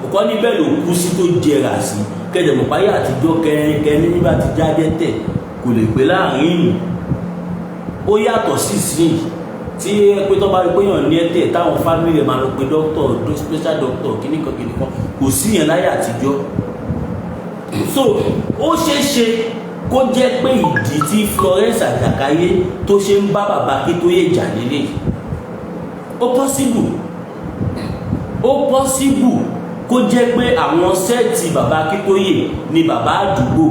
Ọ̀kọ́ níbẹ̀ ló kú sí tó jẹrà sí. Kẹjẹmọ̀páyà àtijọ́ kẹrin nígbà tí já adẹ́tẹ̀ kò lè pé láàrin ìlú. Ó yàtọ̀ sí ìsìn tí ẹ pé tó bá rí pé yàn ní ẹ̀tẹ̀, táwọn family rẹ̀ máa lọ pé doctor, special doctor, kìnnìkan kìnnìkan. Kò sí yẹn láyé àtijọ́. So ó ṣeé ṣe kó jẹ́ pé ìdí tí Florence Àjàkáyé tó ṣe ń bá bàbá Akíntóyè jà nílé. Ó possible, ó possible kó jẹ́ pé àwọn set bàbá Akíntóyè ni bàbá àdúgbò,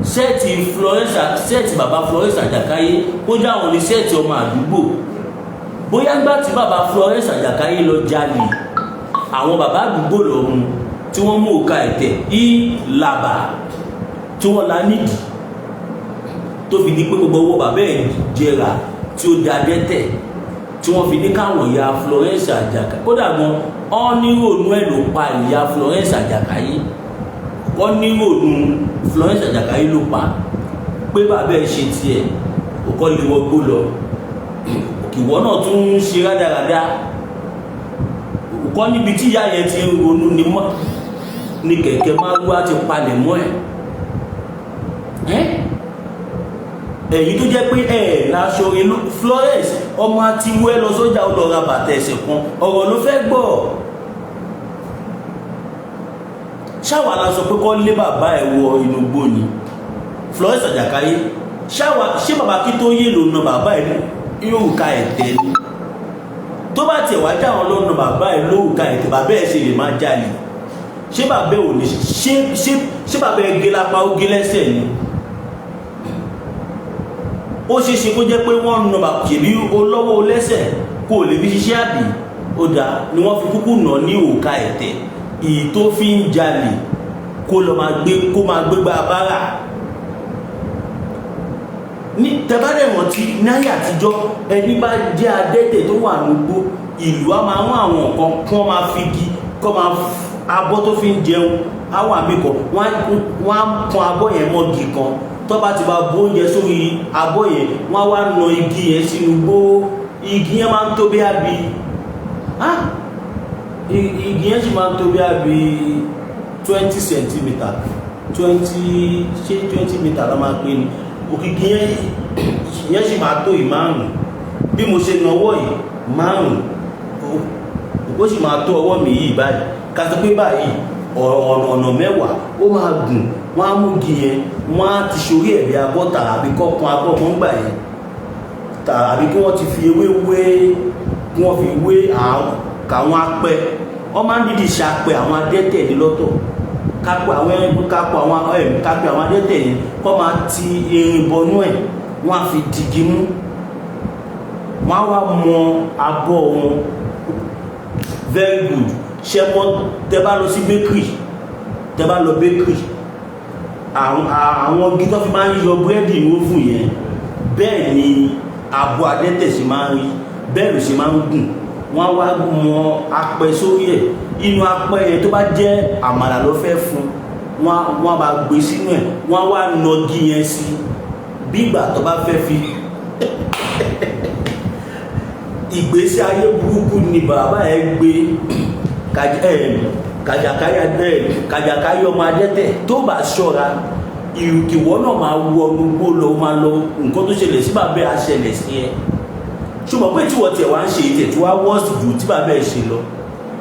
set Florence, set bàbá Florence Àjàkáyé, kó jẹ́ àwọn ní set ọmọ àdúgbò. Bóyá ńgbà tí bàbá Florence Àjàkáyé lọ jalè, àwọn bàbá àdúgbò lọ mú, tí wọ́n mú òka ẹ̀tẹ̀ ìlàbà tí wọ́n la nídìí. Tó fi di pé gbogbo owó bàbá ẹ̀ jẹrà, tí ó da dẹ́tẹ̀, tí wọ́n fi ní káwọn ìyá Florence Àjàká, kódà gan ọ́n ní rònú ẹ̀ ló pa ìyá Florence Àjàkáyé. Wọ́n ní rònú Florence Àjàkáyé ló pa, pé bàbá ẹ̀ ṣe tiẹ̀, òkọ́ lè wọgbó lọ. Ìwọ náà tún ń ṣe rádaràda òkọ́ níbi tí ìyá yẹn ti ń ronú ni mọ́ ní kẹ̀kẹ́ márúwá ti palẹ̀ mọ́ ẹ̀. Èyí tó jẹ́ pé ẹ̀ láṣọ inú Florence ọmọ àti wẹ́ lọ sọ́jà, ó lọ ra bàtà ẹsẹ̀ kan. Ọ̀rọ̀ ló fẹ́ gbọ́. Ṣáwa la sọ pé kọ́ lé bàbá ẹ̀ wọ inú igbó ni? Florence Àjàkáyé, ṣáwa ṣé bàbá Akíntóyè ló na bàbá ẹ̀ yóò ka ẹ̀tẹ́ ni? Tó bá tiẹ̀ wá já wọn ló na bàbá ẹ̀ lóòka ẹ̀tẹ́, bàbá ẹ̀ ṣe lè máa jalè? Ṣé bàbá ẹ̀ ò ní ṣé bàbá ẹ̀ gé lápá, ó gé lẹ́sẹ̀ ni? Ó ṣeé ṣe kó jẹ́ pé wọ́n na bàbá, ṣèbí olówó lẹ́sẹ̀ kó lè fi ṣiṣẹ́, àbí ó dáa ni wọ́n fi kúkú nà ní òòka ẹ̀tẹ́, ìyí tó fi ń jalè, kó lọ máa gbé, kó máa gbégbá bára ní tẹ́bárẹ̀ rántí. Ní ayé àtijọ́, ẹni bá jẹ́ adẹ́tẹ̀ tó wà nígbó ìlú, á máa rán àwọn nǹkan kí wọ́n máa fi igi kọ́ máa abọ́ tó fi ń jẹun á wà mí kọ, wọ́n á kan abọ́ yẹn mọ́gi kan. Tó bá ti bá bó oúnjẹ sórí abọ́ yẹn, wọ́n á wá na igi yẹn sínú gbó. Igi yẹn máa ń tó bí àbí igi yẹn sì máa ń tó bí àbí 20 centimeter, 20, ṣé 20 meter la máa pè ní òkìkí yẹn? Yẹn sì máa tó ìmárùn bí mo ṣe nawọ́ yìí márùn, ó sì máa tó ọwọ́ mi yìí báyìí. Ká sọ pé báyìí ọ̀nà 10, ó máa gùn. Wọ́n á mú igi yẹn, wọ́n á ti ṣorí ẹ̀bí abọ́ tàbí kọ́kan abọ́ mọ́ gbà yẹn, tàbí kí wọ́n ti fi ewé wé, kí wọ́n fi wé àwọn apẹ. Wọ́n máa ń dídì ṣapẹ àwọn adẹ́tẹ̀ ní lọ́tọ̀, kápẹ́ àwọn ẹranko, kápẹ́ àwọn adẹ́tẹ̀ yẹn, kọ́ máa ti irin bọnú ẹ̀, wọ́n á fi digi mú, wọ́n á wá mọ abọ́ wọn. Very good. Ṣe mọ tẹ bá lọ sí bakery, tẹ bá lọ bakery, àwọn igi tó fi máa ń yọ búrẹ́dì ní oven yẹn, bẹ́ẹ̀ ni abọ́ adẹ́tẹ̀ ṣe máa ń rí, bẹ́ẹ̀ ló ṣe máa ń gùn. Wọ́n á wá mọ apẹ sórí ẹ̀. Inú apẹ yẹn, tó bá jẹ́ àmàlà ló fẹ́ fún wọ́n, á bá gbé sínú ẹ̀, wọ́n á wá nọgi yẹn sí bí ìgbà tó bá fẹ́ fi. Ìgbésí ayé burúkú ni bàbá ẹ gbé. Kàjàkáyé ọmọ adẹ́tẹ̀, tó bá ṣọ́ra, ìwọ náà máa wọnú gbó lọ, máa lọ. Nǹkan tó ṣẹlẹ̀ sí bàbá ẹ á ṣẹlẹ̀ sí ẹ. Ṣùgbọ́n pé tí wọ́n tiẹ̀ wá ń ṣe ìtẹ̀ tí wá wọ́ọ̀sì jù tí bàbá ẹ ṣe lọ,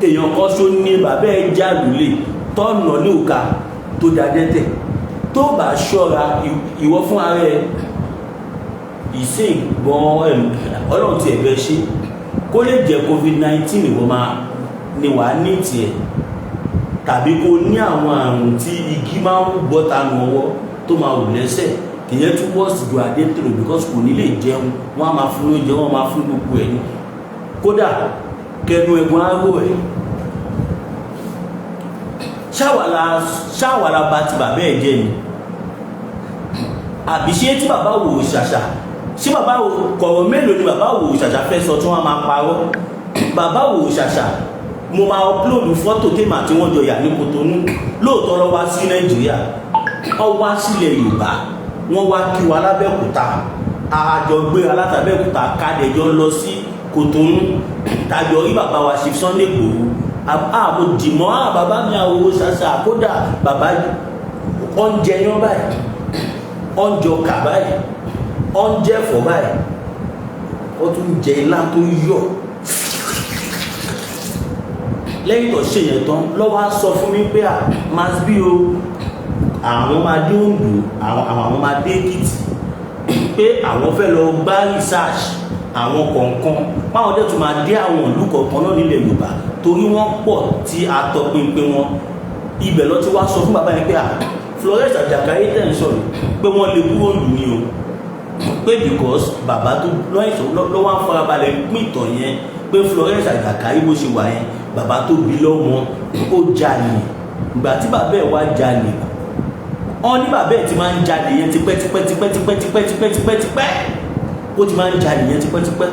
èèyàn kan ṣó ní bàbá ẹ já lulẹ̀ tọ́nà ní òkà tó da dẹ́tẹ̀. Tó bá ṣọ́ra, ìwọ fún ara ẹ ìsìn gbọ́n. Ọlọ́run ti ẹ̀bẹ̀ ṣe kó lè jẹ́ COVID-19 ìwọ máa ni wàá ní tiẹ̀, tàbí kó ní àwọn àrùn tí igi máa ń bọ́ta nù ọwọ́ tó máa wù lẹ́sẹ̀. Kìyẹn tún wọ́ọ̀sì ju adétòrò, because kò ní lè jẹun. Wọ́n á máa fún lóúnjẹ, wọ́n máa fún gbogbo ẹ̀ ní. Kódà kẹnu ẹ̀gbọ́n aró ẹ̀. Ṣáwàlà bá ti bàbá ẹ̀ jẹ́ ni, àbí ṣé tí bàbá wò ṣàṣà, ṣé bàbá wò kọ̀rọ̀ mélòó ni bàbá wò ṣàṣà fẹ́ sọ tí wọ́n máa parọ́? Bàbá wò ṣàṣà, mo máa upload fọ́tò tèmi àti wọ́n jọ yà ní Kotonu. Lóòótọ́ lọ wá sí Nàìjíríà, ọ wá sílẹ̀ Yorùbá, wọ́n wá kí wa lábẹ́òkúta, àjọ gbéra látàbẹ́òkúta, kádẹjọ́ lọ sí Kotonu, tàjọ rí bàbá wa Chief Sunday Igboho. Àmọ́ dìmọ́ bàbá mi àwòrán ṣàṣà. Kódà bàbá oúnjẹ yán báyìí, oúnjẹ ọkà báyìí, oúnjẹ ẹ̀fọ́ báyìí, ó tún jẹ ilá tó yọ̀. Lẹ́yìn tó ṣe yẹn tán, lọ́wọ́ á sọ fún mi pé à must be o, àwọn máa dé Oǹdó, àwọn máa dé Èkìtì, pé àwọn fẹ́ lọ gbá research àwọn kọ̀ọ̀kan, báwọn dẹ̀ tún máa dé àwọn ìlú kọ̀ọ̀kan náà nílẹ̀ Yorùbá, torí wọ́n pọ̀ tí a tọpinpin wọn. Ibẹ̀ lọ ti wá sọ fún bàbá yẹn pé à Florence Àjàkáyé tẹ̀ ń sọ̀rọ̀ pé wọ́n lè kúrò lù ní o, pé because bàbá tó lọ́yìn ló wá ń farabalẹ̀ pín ìtàn yẹn pé Florence Àjàkáyé bó ṣe wà yẹn, bàbá tó bí lọ́mọ ó jalè. Ìgbà tí bàbá ẹ̀ wá jalè, Wọ́n ní bàbá ẹ̀ ti máa ń jalè yẹn tipẹ́ tipẹ́ tipẹ́ tipẹ́ tipẹ́ tipẹ́ tipẹ́ tipẹ́. Ó ti máa ń jalè yẹn tipẹ́ tipẹ́,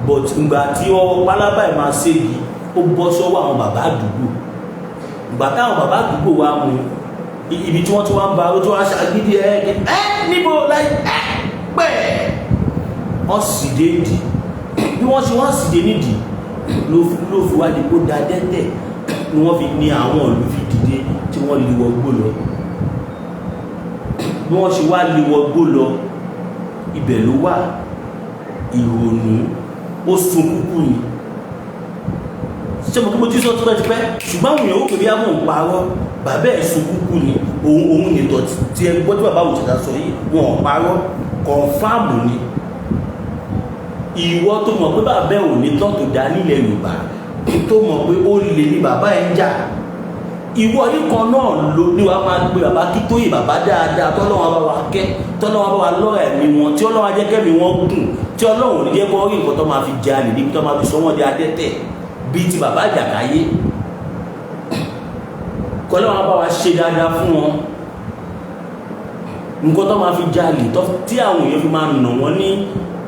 but ìgbà tí ọwọ́ pálábá ẹ̀ máa ségi, ó bọ́ sọ́wọ́ àwọn bàbá àdúgbò. Ìgbà táwọn bàbá àdúgbò wa mú, ibi tí wọ́n ti wá ń ba, ó tún wá ṣàgídí ẹ ẹ níbo láì ẹ pẹ́, wọ́n sì dé dì. Bí wọ́n ṣe wọ́n sì dé nídìí ló fi wá di kó da dẹ́tẹ̀, ni wọ́n fi ní àwọn ìlú fi dìde tí wọ́n lè wọgbó lọ. Bí wọ́n ṣe wá lè wọgbó lọ, ibẹ̀ ló wà. Ìrònú ó sun kúkú ni. Ṣé mo kí mo ti sọ tipẹ́tipẹ́, ṣùgbọ́n àwọn èèyàn ó pè bí àwọn òun parọ́. Bàbá ẹ̀ sun kúkú ni. Òun nìtọ̀ tí ẹ gbọ́ tí bàbá òṣèlú sọ yìí, wọn ò parọ́, confirm ni. Ìwọ tó mọ̀ pé bàbá ẹ̀ ò ní tán tó dá nílẹ̀ Yorùbá, tó mọ̀ pé ó lè ní bàbá ẹ̀ ń jà, ìwọ yìí kan náà ló ní wàá máa gbé bàbá Akíntóyè, bàbá dáadáa, tọ́lọ́wọ́n bá wa kẹ́, tọ́lọ́wọ́n bá wa lọ́rọ̀ ẹ̀mí wọn, tí Ọlọ́run á jẹ́ kẹ́mi wọn gùn, tí Ọlọ́run ò ní jẹ́ kó rí nǹkan tó máa fi jalè níbi tó máa fi sọ wọ́n di adẹ́tẹ̀ bíi ti bàbá Àjàkáyé. Kọ́lọ́wọ́n bá wa ṣe dáadáa fún wọn. Nǹkan tó máa fi jalè, tí àwọn èèyàn fi máa nà wọ́n ní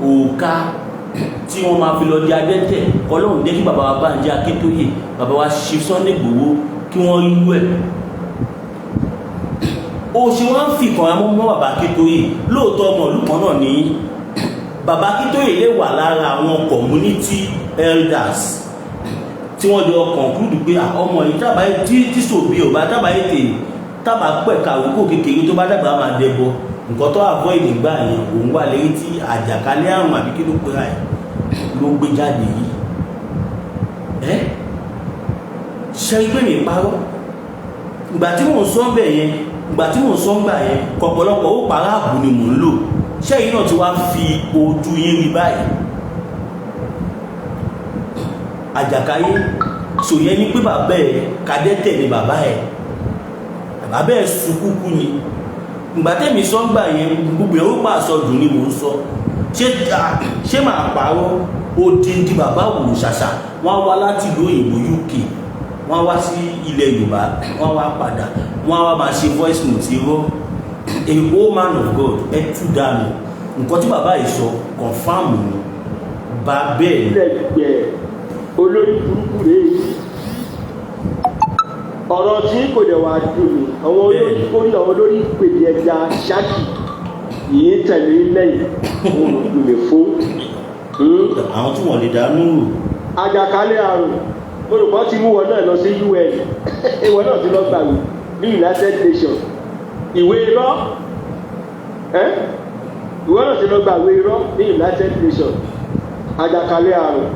òòka, tí wọ́n máa fi lọ di adẹ́tẹ̀, kọ́lọ́run jẹ́ kí bàbá wa Bánjí Akíntóyè, bàbá wa Chief Sunday Igboho, kí wọ́n rí ẹ̀. Ó ṣe wọ́n fi kàn án mọ́ bàbá Akíntóyè. Lóòótọ́, ọmọ ìlú kan náà ní bàbá Akíntóyè lè wà lára àwọn community elders tí wọ́n jọ conclude pé ọmọ yìí, tábà tí sòbí ò bá tábà ètè tábà pẹ̀ka àwòkọ́ kékeré, tó bá dàgbà máa dẹbọ. Nǹkan tó avoid nígbà yẹn, òun wà lérí tí àjàkálẹ̀ àrùn àbí kí ló pera ẹ̀ ló gbé jáde yìí. Ẹ́ ṣe pé mi parọ́? Ìgbà tí mò ń sọ bẹ̀ yẹn, ìgbà tí mò ń sọ gbà yẹn, kọ̀pọ̀lọpọ̀ ó pará ààbò ni mò ń lò. Ṣẹ́yìn náà ti wá fi ojú yín rí báyìí? Àjàkáyé sòyẹn ní pé bàbá ẹ̀ kadẹ́tẹ̀ ni, bàbá ẹ̀, bàbá ẹ̀ sunkúkú ni. Ìgbà tẹ́mi sọ gbà yẹn, gbogbo ẹ̀ ó pa àsọdùn ni mò ń sọ. Ṣé màá parọ́? Odindi bàbá wò ṣàṣà, wọ́n wá láti ìlú òyìnbó, UK, wọ́n wá sí ilẹ̀ Yorùbá, wọ́n wá padà, wọ́n wá máa ṣe voice note irọ́. A whole man of God, ẹ tú dànù. Nǹkan tí bàbá yìí sọ, confirm ni bá bẹ́ẹ̀. Ilẹ̀ gbẹ̀, olórí burúkú rèé. Ọ̀rọ̀ tí kò dẹ̀ wá dùn mí, àwọn olórí kórí, àwọn olórí pèdè ẹja ṣáàkì yìí tẹ̀lé lẹ́yìn, òun dùn mí fún. Àwọn tí wọ́n lè dánú rò. Àjàkálẹ̀ àrùn, olùkọ́ ti mú wọn náà lọ sí UN. Ìwọ náà ti lọ gbàgbé ní United Nations, ìwé irọ́. Ìwọ náà ti lọ gbàgbé irọ́ ní United Nations. Àjàkálẹ̀ àrùn,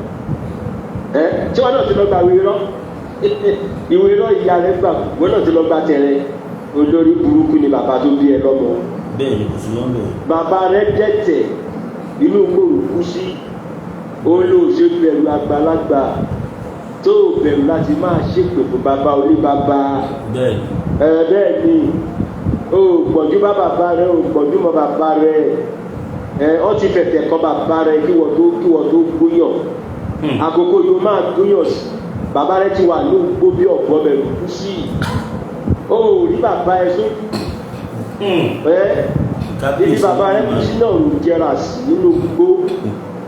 tí wọn náà ti lọ gbàgbé irọ́, ìwé irọ́ ìyá rẹ gbà, ìwọ náà ti lọ gbà tẹ̀rẹ̀. Olórí burúkú ni bàbá tó bí ẹ lọ́mọ. Bẹ́ẹ̀ ni, kò sí lọ́nbẹ̀. Bàbá rẹ dẹ̀tẹ̀, inú gbòòrò kú sí. Olóòṣèlú bẹ̀rù àgbàlagbà tó bẹ̀rù láti máa ṣépè fún bàbá oníbàbá. Bẹ́ẹ̀ ni. Ẹ bẹ́ẹ̀ ni, o gbọ̀njú bá bàbá rẹ, o gbọ̀njú mọ́ bàbá rẹ. Ẹ ọ ti fẹ̀tẹ̀ kọ́ bàbá rẹ kí wọ́n tó gbóyàn. Àkókò yóò máa gbóyàn sí. Bàbá rẹ ti wà ní gbó bí ọ̀bọ bẹ̀rù kú sí. O ò rí bàbá ẹ sójú. Ẹ ibi bàbá rẹ kú sí náà ò jẹrà sí nínú gbó,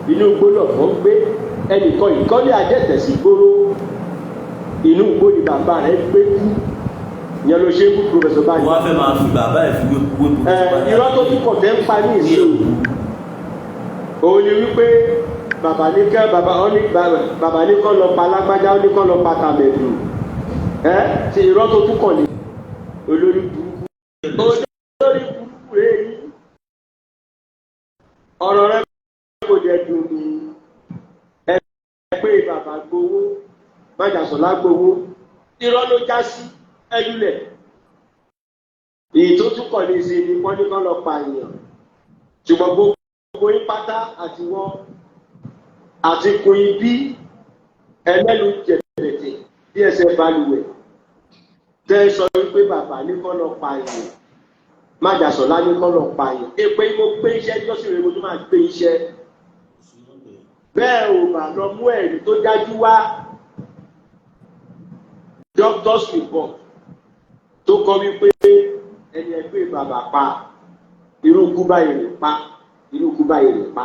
inú igbó lọ̀pọ̀ gbé. Ẹnìkan ìkọ́lé adẹ́tẹ̀ sí gbóró, inú igbó ni bàbá rẹ gbé kú. Ìyẹn ló ṣe é kú, Professor Banji. Wọ́n á fẹ́ máa fi bàbá ẹ̀ fi wé wé. Ẹ irọ́ tó tún kọ̀ tẹ́ ń pa ní ìsìn òun ni wípé bàbá ní kẹ́ bàbá ó ní bàbá ní kọ́ lọ pa lágbájá, ó ní kọ́ lọ pa tàmẹ̀dù. Ẹ ti irọ́ tó tún kọ̀ ní olórí burúkú, olórí burúkú rẹ̀ yìí. Ọ̀rọ̀ rẹ kò dẹ̀ dùn mí. Ẹ pé bàbá gbowó, májàsọ̀lá gbowó, irọ́ ló já sí ẹlúlẹ̀. Èyí tó tún kọ̀ ní ìsìn ni wọ́n ní kọ́ lọ pa èèyàn, ṣùgbọ́n gbogbo yín pátá, àti wọ́n àti kun ibi ẹlẹ́nu jẹ̀bẹ̀tẹ̀ bí ẹsẹ̀ balùwẹ̀ tẹ́ ẹ sọ wípé bàbá ní kọ́ lọ pa èèyàn, májàsọ̀lá ní kọ́ lọ pa èèyàn. Èpè mo gbé iṣẹ́ jọ́sìn rẹ̀, mo tún máa gbé iṣẹ́ bẹ́ẹ̀ ò bá lọ mú ẹ̀rí tó dájú wá, doctor's report tó kọ wípé Ẹni ẹgbẹ́ bàbá pa irú ikú báyìí rè pa, irú ikú báyìí rè pa.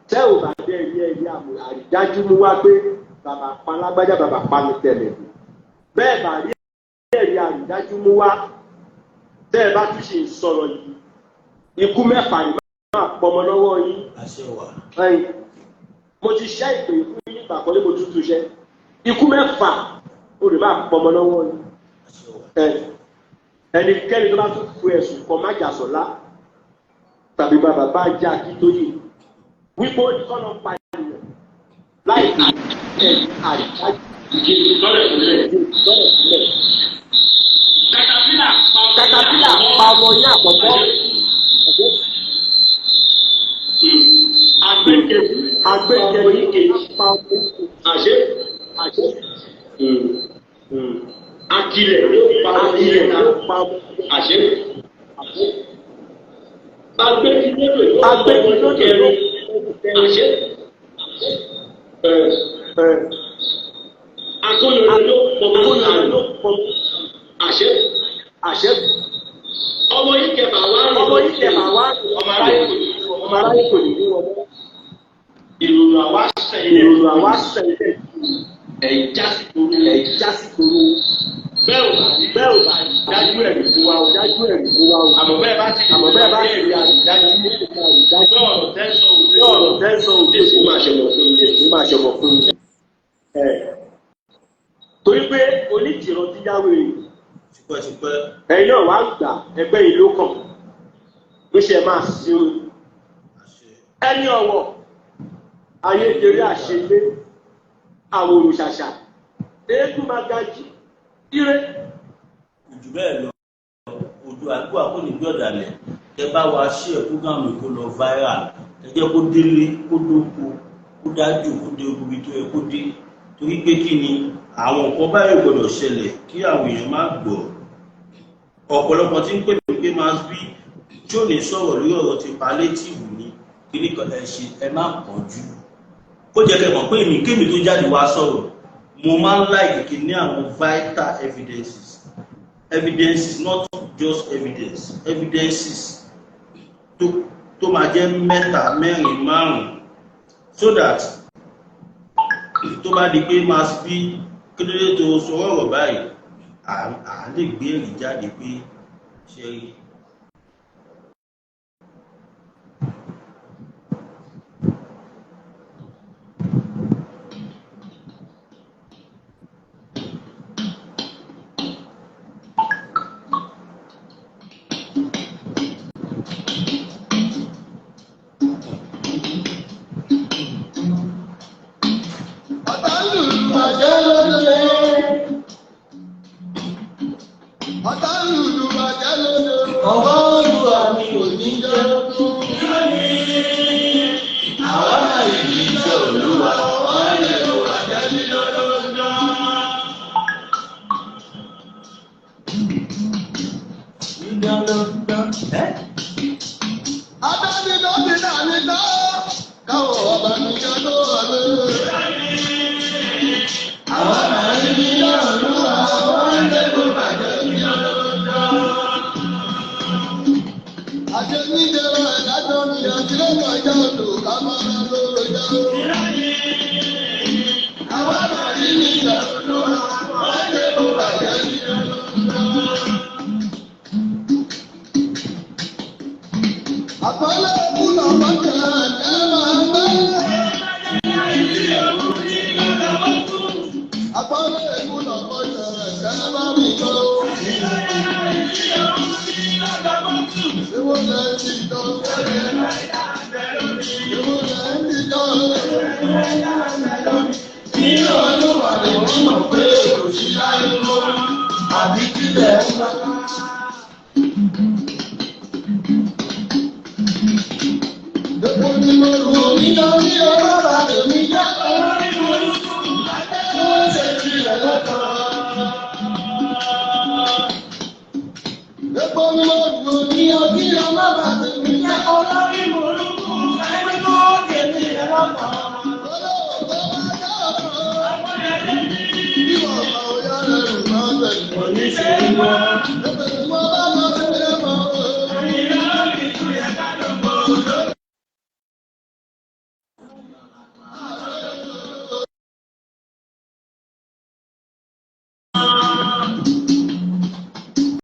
Tẹ́ ò bá dé ẹ̀rí ẹ̀rí àrídájú mú wá pé bàbá pa lágbájá, bàbá pa ní tẹ̀lẹ̀. Bẹ́ẹ̀ bá rí ẹ̀rí àrídájú mú wá, tẹ́ ẹ bá tún ṣe sọ̀rọ̀ yìí, ikú mẹ́fà ni máa pọmọ lọ́wọ́ yín. Mo ti ṣẹ́ ìpè fún yín nígbà kan ní mo tuntun ṣẹ́. Ikú mẹ́fà ó lè máa pọmọ lọ́wọ́ yín. Ẹnikẹ́ni tó bá tún fi ẹ̀sùn kan májàsọ́lá tàbí bàbá bá jẹ́ Akíntóyè wípé ó ní kọ́ lọ pa ènìyàn láì ní ẹ̀rí àrídájú lọ́rẹ̀ sílẹ̀. Katapila pa ọmọ yín àkọ́kọ́. Agbẹ́kẹ̀lé pa ọmọ yín kejì. Àṣẹ. Akilẹ̀ ló pa ọmọ. Àṣẹ. Agbẹ́kẹ̀lé ló. Àṣẹ. Akóyọ̀lẹ̀ ló pọ̀ mọ́. Àṣẹ. Àṣẹ. Ọmọ yìí kẹfà wá. Ọmọ yìí kẹfà wá. Ọmọ aráyé kò ní rí wọn mọ́. Ìrònú àwa sẹ̀yìn. Ìrònú àwa sẹ̀yìn. Ẹ̀yìn jásí koro. Ẹ̀yìn jásí koro. Bẹ́ẹ̀ ò bá dájú ẹ̀rí fún wa o. Dájú ẹ̀rí fún wa o. Àmọ́ bẹ́ẹ̀ bá ti rí àrídájú. Bẹ́ẹ̀ ọ̀rọ̀ tẹ́sán òde kó máa ṣẹ̀wọ̀ fún mi. Kó máa ṣẹ̀wọ̀ fún mi. Torí pé oníjìrán ti yáwó rè. Ẹ̀yin náà wá gbà ẹgbẹ́ yìí ló kàn. Ló ṣe máa sinmi. Ẹni ọ̀wọ̀ ayédèrè àṣegbé àwòrò ṣàṣà eégún máa ga jù ire. Jù bẹ́ẹ̀ lọ, ojú àdúrà kò ní gbọ́dàlẹ̀. Tẹ bá wa ṣe ẹ̀ púgàmù kó lọ viral, ẹ jẹ́ kó délé, kó dóko, kó dájú, kó dé ibi tó yẹ kó dé. Torí pé kí ni àwọn nǹkan báyìí gbọ́dọ̀ ṣẹlẹ̀ kí àwọn èèyàn má gbọ́. Ọ̀pọ̀lọpọ̀ tí ń pè mí pé máa bí tí ò ní sọ̀rọ̀ lórí ọ̀rọ̀ ti palliative ni kíní kan ẹ ṣe, ẹ má kánjú. Ó jẹ́ kẹ́ mọ̀ pé èmi kémi tó jáde wá sọ̀rọ̀, mo máa ń like kí ní àwọn vital evidences. Evidences, not just evidence, evidences tó máa jẹ́ mẹ́ta, mẹ́rin, márùn-ún, so that tó bá di pé máa bí kí ló dé tó sọ ọ̀rọ̀ báyìí, à lè gbé ẹ̀rí jáde pé ṣe rí. Oníṣẹ́ ìwọ.